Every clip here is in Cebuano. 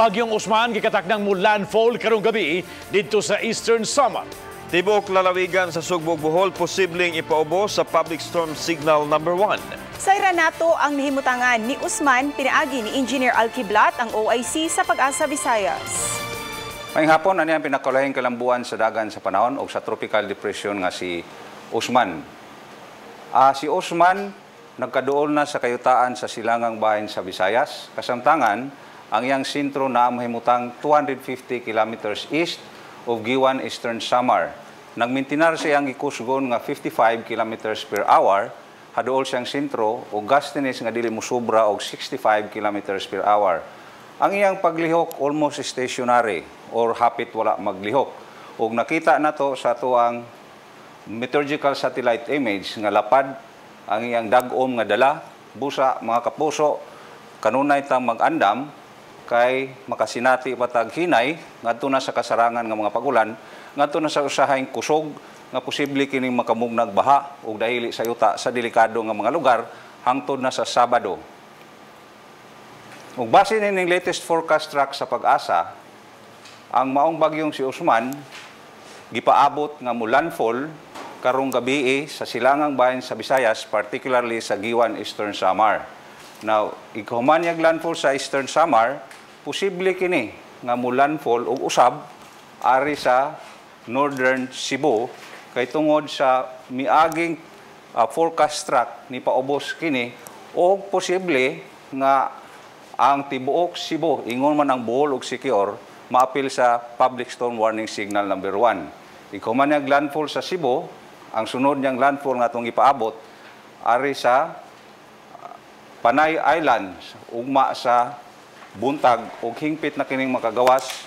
Bagyong Usman gikatakdang mo landfall karong gabi didto sa Eastern Samar. Tibuok lalawigan sa Sugbo, Bohol posibleng ipaubos sa public storm signal number 1. Sayran nato ang nahimutangan ni Usman pinaagi ni Engineer Al Kiblat, ang OIC sa Pag-asa Visayas. Maayong hapon, ani ang pinakaulahing kalambuan sa dagan sa panahon o sa tropical depression nga si Usman. Si Usman nagkaduol na sa kayutaan sa silangang bahin sa Visayas. Kasamtangan, ang iyang sentro na mahimutang 250 kilometers east of Guiuan, Eastern Samar. Nagmintinar sa iyang gikusgon nga 55 kilometers per hour haduol siyang sentro o gustiness nga dili musubra og 65 kilometers per hour. Ang iyang paglihok almost stationary or hapit wala maglihok. Ug nakita nato sa atuang meteorological satellite image nga lapad ang iyang dag-om nga dala. Busa, mga kapuso, kanunay tang mag-andam kay makasinati pa tag hinay ngadto na sa kasarangan nga mga pagulan, ngadto na sa usahayng kusog nga posible kining makamugnag baha ug dahili sa yuta sa delikado nga mga lugar hangtod na sa Sabado. Ug base nining latest forecast track sa Pag-asa, ang maong bagyong si Usman gipaabot nga mo landfall karong gabi sa silangang bahin sa Visayas, particularly sa Guiuan, Eastern Samar. Now, ikahuman niyag landfall sa Eastern Samar, posible kini nga mo landfall og usab ari sa Northern Cebu kay tungod sa miaging forecast track ni paubos kini og posible nga ang tibuok Cebu, ingon man ang Bohol ug Siquijor, maapil sa public storm warning signal number 1. Ikahuman niyag landfall sa Cebu, ang sunod niyang landfall nga atong ipaabot ari sa Panay Island ugma sa buntag ug hingpit na kining makagawas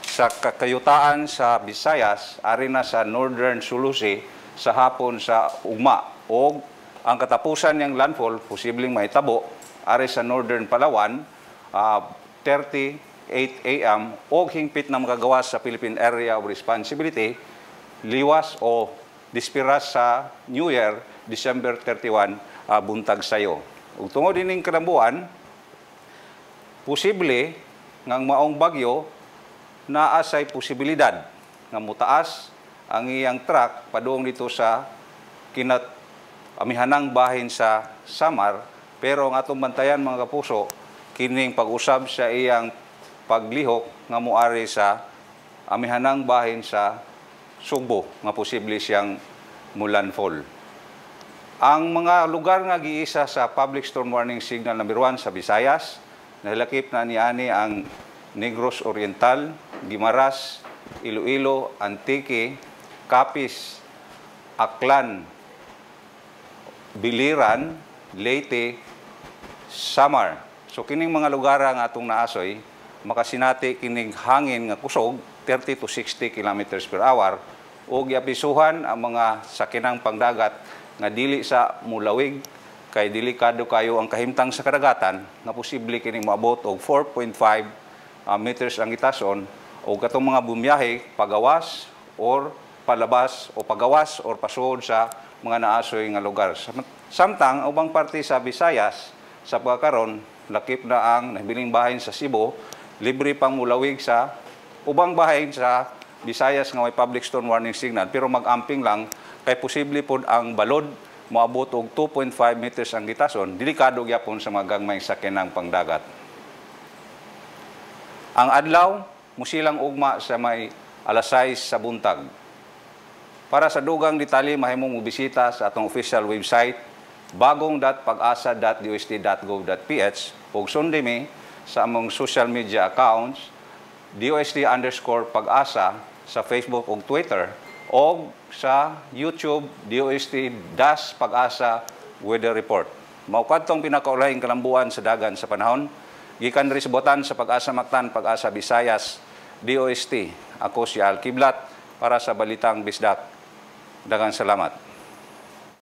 sa kakayutaan sa Visayas ari na sa Northern Sulu Sea sa hapon sa ugma, og ang katapusan niyang landfall posibleng mahitabo ari sa Northern Palawan 38 AM og hingpit na makagawas sa Philippine Area of Responsibility liwas o dispiras sa New Year, December 31, buntag sayo. Ug tungod dining kalambuan, posible nga ang maong bagyo naa say posibilidad nga mutaas ang iyang track padung dito sa kinat amihanang bahin sa Samar, pero ang atong bantayan, mga kapuso, kining pag-usab sa iyang paglihok nga muari sa amihanang bahin sa Sugbo nga posible siyang mulandfall. Ang mga lugar nga giisa sa public storm warning signal number 1 sa Visayas, nahilakip na niani ang Negros Oriental, Guimaras, Iloilo, Antique, Capiz, Aklan, Biliran, Leyte, Samar. So kining mga lugar nga atong naasoy, makasinati kining hangin nga kusog 30 to 60 kilometers per hour ug giapisuhan ang mga sakinang pangdagat nga dili sa mulawig kay delikado kayo ang kahimtang sa kadagatan nga posible kining moabot og 4.5 meters ang itason, o katong mga bumiyahe pagawas or palabas o pagawas or pasuod sa mga naasoy nga lugar. Samtang ang ubang parte sa Visayas sa pagkakaron, lakip na ang nabiling bahin sa Cebu, libre pang mulawig sa ubang bahin sa Visayas nga may public storm warning signal, pero mag-amping lang kay posible pod ang balod moabot og 2.5 meters ang gitason, delikado gyapon sa mga gagmayng sakyanang pangdagat. Ang adlaw musilang ugma sa may alas 6 sa buntag. Para sa dugang detalye, mahimong mobisita sa atong official website bagong.pagasa.dost.gov.ph ug sundi mi sa among social media accounts DOST_pag-asa sa Facebook ug Twitter o sa YouTube DOST-Pag-asa Weather Report. Mao kadtong pinakaulahing kalambuan sa dagan sa panahon gikan diri sa Botan sa Pag-asa Mactan, Pag-asa Visayas, DOST. Ako si Al Kiblat para sa Balitang Bisdak. Daghang salamat.